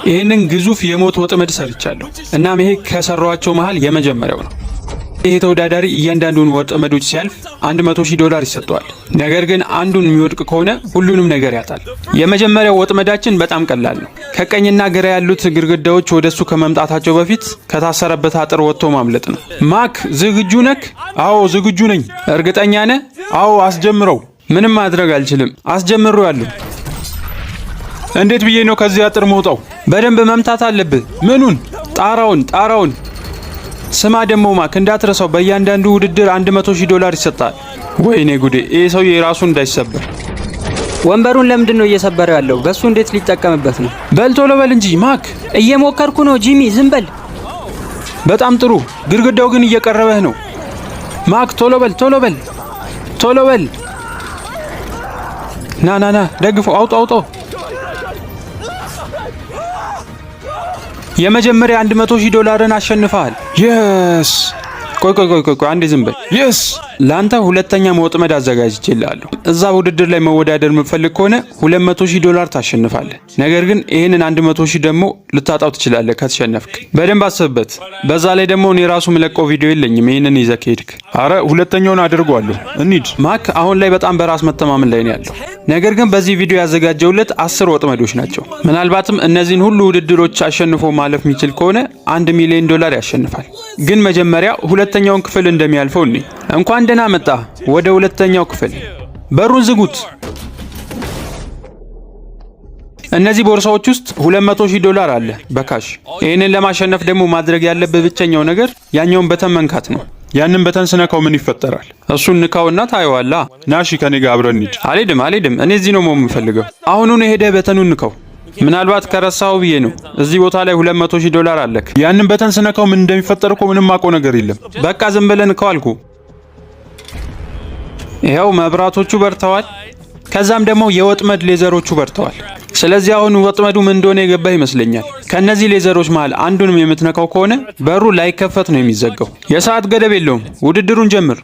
ይህንን ግዙፍ የሞት ወጥመድ ሰርቻለሁ። እናም ይሄ ከሰሯቸው መሃል የመጀመሪያው ነው። ይሄ ተወዳዳሪ እያንዳንዱን ወጥመዶች ሲያልፍ 100,000 ዶላር ይሰጠዋል። ነገር ግን አንዱን የሚወድቅ ከሆነ ሁሉንም ነገር ያጣል። የመጀመሪያው ወጥመዳችን በጣም ቀላል ነው። ከቀኝና ግራ ያሉት ግድግዳዎች ወደሱ ከመምጣታቸው በፊት ከታሰረበት አጥር ወጥቶ ማምለጥ ነው። ማክ፣ ዝግጁ ነክ? አዎ፣ ዝግጁ ነኝ። እርግጠኛ ነህ? አዎ፣ አስጀምረው። ምንም ማድረግ አልችልም። አስጀምሬዋለሁ። እንዴት ብዬ ነው ከዚህ አጥር መውጣው? በደንብ መምታት አለብህ። ምኑን? ጣራውን፣ ጣራውን። ስማ ደግሞ ማክ፣ እንዳትረሳው፣ በእያንዳንዱ ውድድር 100,000 ዶላር ይሰጣል። ወይኔ ጉዴ! ይህ ሰውዬ ራሱ እንዳይሰበር። ወንበሩን ለምንድን ነው እየሰበረው ያለው? በሱ እንዴት ሊጠቀምበት ነው? በል ቶሎ በል እንጂ ማክ። እየሞከርኩ ነው ጂሚ፣ ዝም በል። በጣም ጥሩ። ግድግዳው ግን እየቀረበህ ነው ማክ። ቶሎ በል፣ ቶሎ በል፣ ቶሎ በል። ና ና ና፣ ደግፈው፣ አውጣ አውጣው። የመጀመሪያ 100,000 ዶላርን አሸንፈሃል። Yes! ቆይ ቆይ ቆይ ቆይ፣ አንዴ ዝም በል። Yes! ለአንተ ሁለተኛ መወጥመድ አዘጋጅቼልሃለሁ። እዛ ውድድር ላይ መወዳደር የምትፈልግ ከሆነ 200,000 ዶላር ታሸንፋለህ። ነገር ግን ይህንን 100,000 ደግሞ ልታጣው ትችላለህ ከተሸነፍክ። በደንብ አስብበት። በዛ ላይ ደግሞ እኔ ራሱ የምለቀው ቪዲዮ የለኝም ይህንን ይዘህ ከሄድክ። አረ፣ ሁለተኛውን አድርጓለሁ። እንሂድ። ማክ አሁን ላይ በጣም በራስ መተማመን ላይ ነው ያለው። ነገር ግን በዚህ ቪዲዮ ያዘጋጀውለት 10 ወጥመዶች ናቸው። ምናልባትም እነዚህን ሁሉ ውድድሮች አሸንፎ ማለፍ የሚችል ከሆነ 1 ሚሊዮን ዶላር ያሸንፋል። ግን መጀመሪያ ሁለተኛውን ክፍል እንደሚያልፈው እኔ። እንኳን ደህና መጣ ወደ ሁለተኛው ክፍል። በሩን ዝጉት። እነዚህ ቦርሳዎች ውስጥ 200,000 ዶላር አለ በ cash። ይህንን ለማሸነፍ ደግሞ ማድረግ ያለብህ ብቸኛው ነገር ያኛውን button መንካት ነው። ያንን button ስነካው ምን ይፈጠራል? እሱን ንካውና ታየዋላ። ና እሺ፣ ከኔ ጋር አብረን እንሂድ። አልሄድም፣ አልሄድም። እኔ እዚህ ነው መሆን የምፈልገው። አሁኑን ሄደህ button ኑን ንካው። ምናልባት ከረሳው ብዬ ነው። እዚህ ቦታ ላይ 200,000 ዶላር አለክ። ያንን button ስነካው ምን እንደሚፈጠር እኮ ምንም አውቀው ነገር የለም። በቃ ዝም ብለህ ንካው አልኩ። ይኸው መብራቶቹ በርተዋል። ከዛም ደግሞ የወጥመድ ሌዘሮቹ በርተዋል። ስለዚህ አሁን ወጥመዱ ምን እንደሆነ የገባህ ይመስለኛል። ከነዚህ ሌዘሮች መሃል አንዱንም የምትነካው ከሆነ በሩ ላይከፈት ነው የሚዘጋው። የሰዓት ገደብ የለውም። ውድድሩን ጀምር።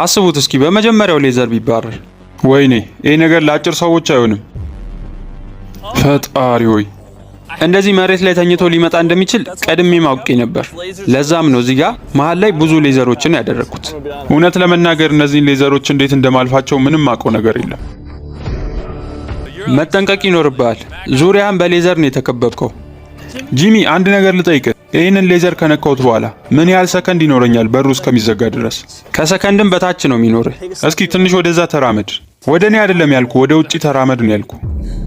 አስቡት እስኪ በመጀመሪያው ሌዘር ቢባረር። ወይኔ፣ ይህ ነገር ለአጭር ሰዎች አይሆንም። ፈጣሪ ሆይ! እንደዚህ መሬት ላይ ተኝቶ ሊመጣ እንደሚችል ቀድሜ አውቄ ነበር። ለዛም ነው እዚህ ጋር መሃል ላይ ብዙ ሌዘሮችን ያደረግኩት። እውነት ለመናገር እነዚህን ሌዘሮች እንዴት እንደማልፋቸው ምንም አውቀው ነገር የለም። መጠንቀቅ ይኖርብሃል። ዙሪያህን በሌዘር ነው የተከበብከው። ጂሚ፣ አንድ ነገር ልጠይቅህ። ይህንን ሌዘር ከነካሁት በኋላ ምን ያህል ሰከንድ ይኖረኛል በሩ እስከሚዘጋ ድረስ? ከሰከንድም በታች ነው የሚኖርህ። እስኪ ትንሽ ወደዛ ተራመድ። ወደ እኔ አይደለም ያልኩ፣ ወደ ውጪ ተራመድ ነው ያልኩ።